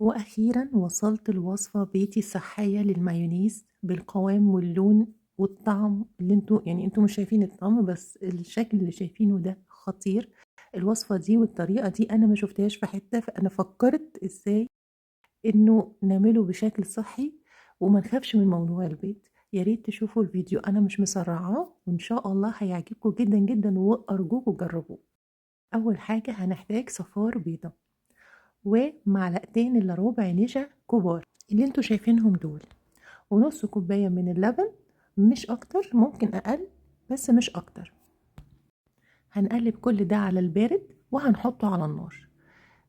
وأخيرا وصلت الوصفة بيتي الصحية للمايونيز بالقوام واللون والطعم اللي انتوا يعني انتوا مش شايفين الطعم، بس الشكل اللي شايفينه ده خطير. الوصفة دي والطريقة دي أنا ما شفتهاش في حتة، فأنا فكرت إزاي إنه نعمله بشكل صحي وما نخافش من موضوع البيض. يا ريت تشوفوا الفيديو، أنا مش مسرعاه، وإن شاء الله هيعجبكم جدا جدا، وأرجوكم جربوه. أول حاجة هنحتاج صفار بيضة ومعلقتين إلا ربع نشا كبار اللي انتوا شايفينهم دول، ونص كوباية من اللبن، مش أكتر، ممكن أقل بس مش أكتر. هنقلب كل ده على البارد وهنحطه على النار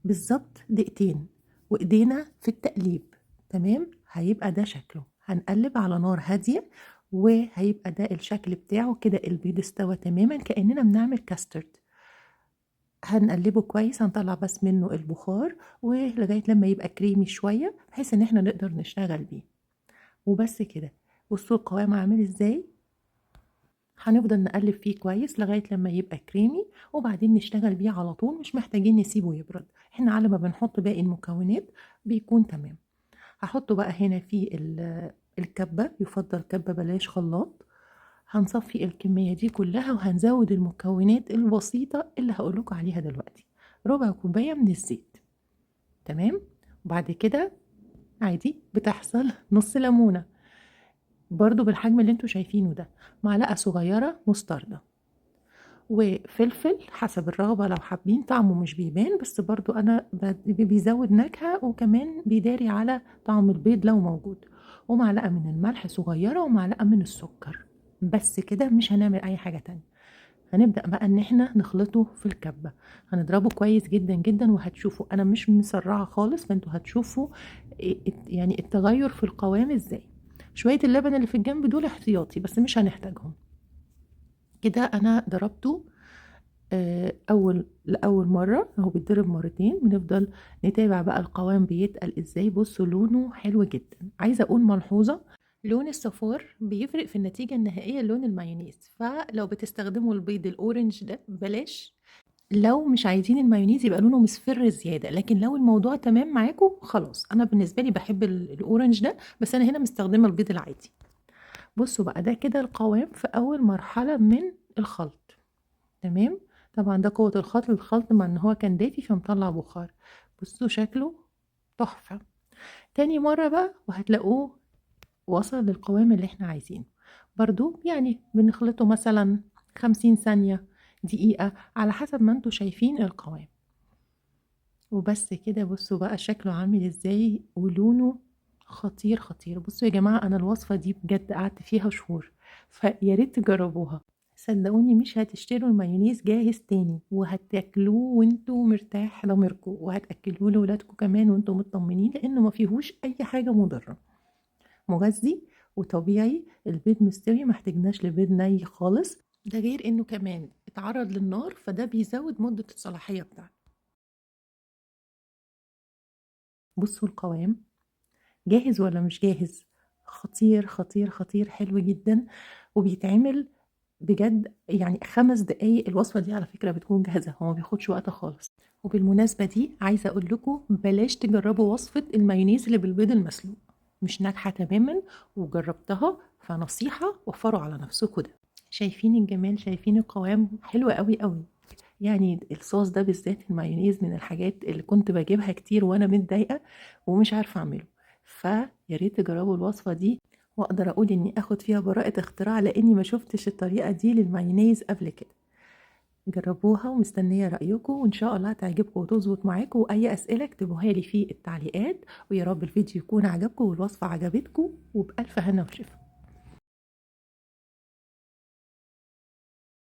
بالظبط دقيقتين، وإيدينا في التقليب. تمام، هيبقى ده شكله. هنقلب على نار هادية وهيبقى ده الشكل بتاعه كده. البيض استوى تماما كأننا بنعمل كاسترد. هنقلبه كويس، هنطلع بس منه البخار ولغاية لما يبقى كريمي شوية بحيث ان احنا نقدر نشتغل بيه. وبس كده. بصوا القوام عامل ازاي. هنفضل نقلب فيه كويس لغاية لما يبقى كريمي، وبعدين نشتغل بيه على طول، مش محتاجين نسيبه يبرد. احنا على ما بنحط باقي المكونات بيكون تمام. هحطه بقى هنا في الكبة، يفضل كبة بلاش خلاط. هنصفي الكمية دي كلها وهنزود المكونات البسيطة اللي هقولكوا عليها دلوقتي. ربع كوباية من الزيت، تمام. وبعد كده عادي بتحصل نص ليمونة برضو بالحجم اللي انتوا شايفينه ده، معلقة صغيرة مستردة، وفلفل حسب الرغبة لو حابين، طعمه مش بيبان بس برضو أنا بيزود نكهة وكمان بيداري على طعم البيض لو موجود، ومعلقة من الملح صغيرة ومعلقة من السكر. بس كده، مش هنعمل أي حاجة تانية. هنبدأ بقى إن إحنا نخلطه في الكبة، هنضربه كويس جدا جدا، وهتشوفوا أنا مش مسرعة خالص، فأنتوا هتشوفوا التغير في القوام إزاي. شوية اللبن اللي في الجنب دول احتياطي بس مش هنحتاجهم. كده أنا ضربته، لأول مرة، هو بيتضرب مرتين. بنفضل نتابع بقى القوام بيتقل إزاي. بصوا لونه حلو جدا. عايزة أقول ملحوظة، لون الصفار بيفرق في النتيجة النهائية لون المايونيز، فلو بتستخدموا البيض ال orange ده بلاش، لو مش عايزين المايونيز يبقى لونه مصفر زيادة، لكن لو الموضوع تمام معاكم خلاص. أنا بالنسبة لي بحب ال orange ده، بس أنا هنا مستخدمة البيض العادي. بصوا بقى ده كده القوام في أول مرحلة من الخلط، تمام. طبعا ده قوة الخلط مع ان هو كان دافي فمطلع بخار. بصوا شكله تحفة. تاني مرة بقى وهتلاقوه وصل للقوام اللي احنا عايزينه. برضو بنخلطه مثلا 50 ثانية دقيقة على حسب ما انتوا شايفين القوام. وبس كده. بصوا بقى شكله عامل ازاي ولونه خطير خطير. بصوا يا جماعة، انا الوصفة دي بجد قعدت فيها شهور، فيا ريت تجربوها. صدقوني مش هتشتروا المايونيز جاهز تاني، وهتاكلوه وانتوا مرتاح ضميركم، وهتاكلوه لولادكم كمان وانتوا مطمنين، لانه ما فيهوش اي حاجة مضرة، مغذي وطبيعي. البيض مستوي، ما احتاجناش لبيض ني خالص، ده غير انه كمان اتعرض للنار، فده بيزود مدة الصلاحية بتاعته. بصوا القوام جاهز ولا مش جاهز؟ خطير خطير خطير، حلو جدا، وبيتعمل بجد 5 دقايق. الوصفة دي على فكرة بتكون جاهزة، هو ما بياخدش وقت خالص. وبالمناسبة دي عايزة أقول لكم بلاش تجربوا وصفة المايونيز اللي بالبيض المسلوق، مش ناجحة تماما وجربتها، فنصيحة وفروا على نفسكم ده. شايفين الجمال، شايفين القوام، حلو قوي قوي. الصوص ده بالذات المايونيز من الحاجات اللي كنت بجيبها كتير وانا متضايقة ومش عارفة اعمله، فيا ريت تجربوا الوصفة دي. واقدر اقول اني اخد فيها براءة اختراع لاني ما شفتش الطريقة دي للمايونيز قبل كده. جربوها ومستنية رأيكم، وإن شاء الله تعجبكم وتظبط معاكم. وأي أسئلة اكتبوها لي في التعليقات، ويا رب الفيديو يكون عجبكم والوصفة عجبتكم، وبألف هنا وشفا.